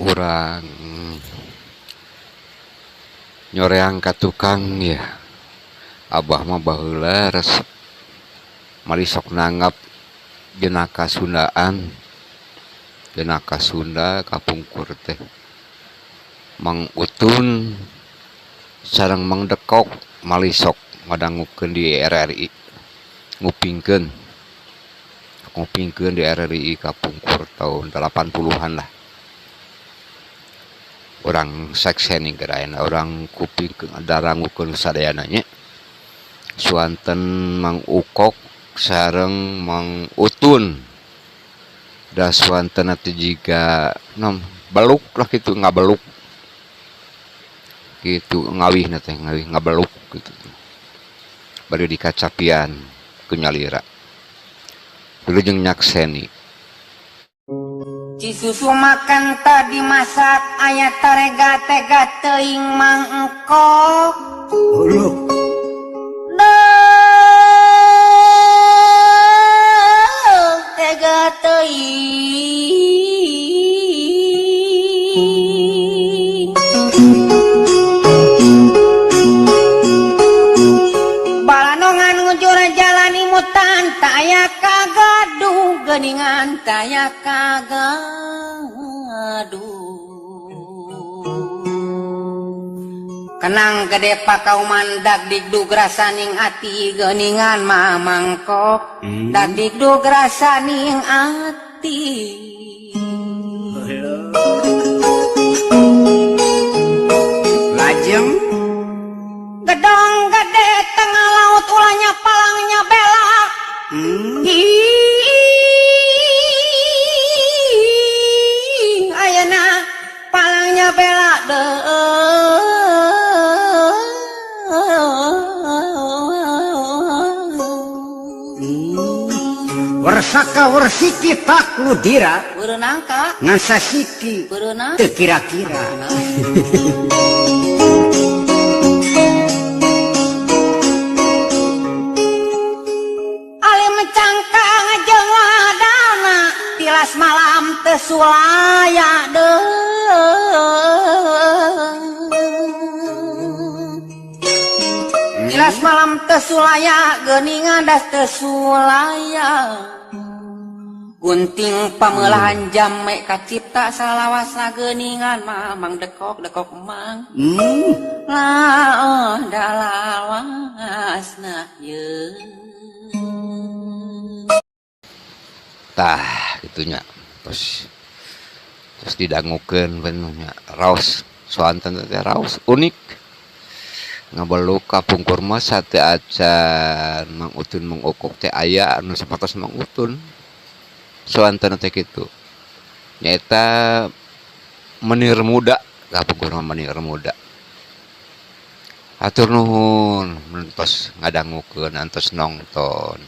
Urang nyoreang ka tukang yah abah mah baheula resep malisok nanggap jenaka sundaan jenaka sunda kapungkur teh Mang Utun sareng Mang Dekok malisok ngadangukeun di RRI ngupingkeun ngupingkeun di RRI kapungkur tahun 80-an lah. Urang sekseni keur ayeuna urang kupingkeun darangukeun sadayana nya suanten Mang Ukok sareng Mang Utun da suanten teh jiga naon beluk lah kitu ngabeluk kitu ngawihna teh ngawih ngabeluk kitu bari dikacapian ku nyalira wilujeng nyakseni. Cisusu makan tadi masak aya tarega tega teuing mangkok. Duh, tega teuing. Balanongan ngujur jalan imutan taya kagaduh geuningan taya kagaduh. Kenang gede pakauman dagdikdug rasaning ati geuningan mamangkok dagdikdug rasaning ati. Lajeng gedong gede tengah laut ulahnya palangnya bela. Ih, ayeuna palangnya bela Wersaka wersiki takludira berenang ka ngan sasiki berenang teu kira-kira. Alim cangkang jeung ladana tilas malam teu sulaya deui. Tilas malam teu sulaya geuningan das teu sulaya. Gunting pameulahan jame kacipta salawasna geuningan mamang dekok dekok mang. Laoh dalawasna ye. Tah kitunya terus terus didangukeun bener nya raos soanten teh raos unik ngabeluk kapungkur mah sate acan Mang Utun Mang Ukok teh aya anu sapertos Mang Utun soanten teh kitu nyaeta menir muda kapungkur mah menir muda. Hatur nuhun tos ngadangukeun antos nongton.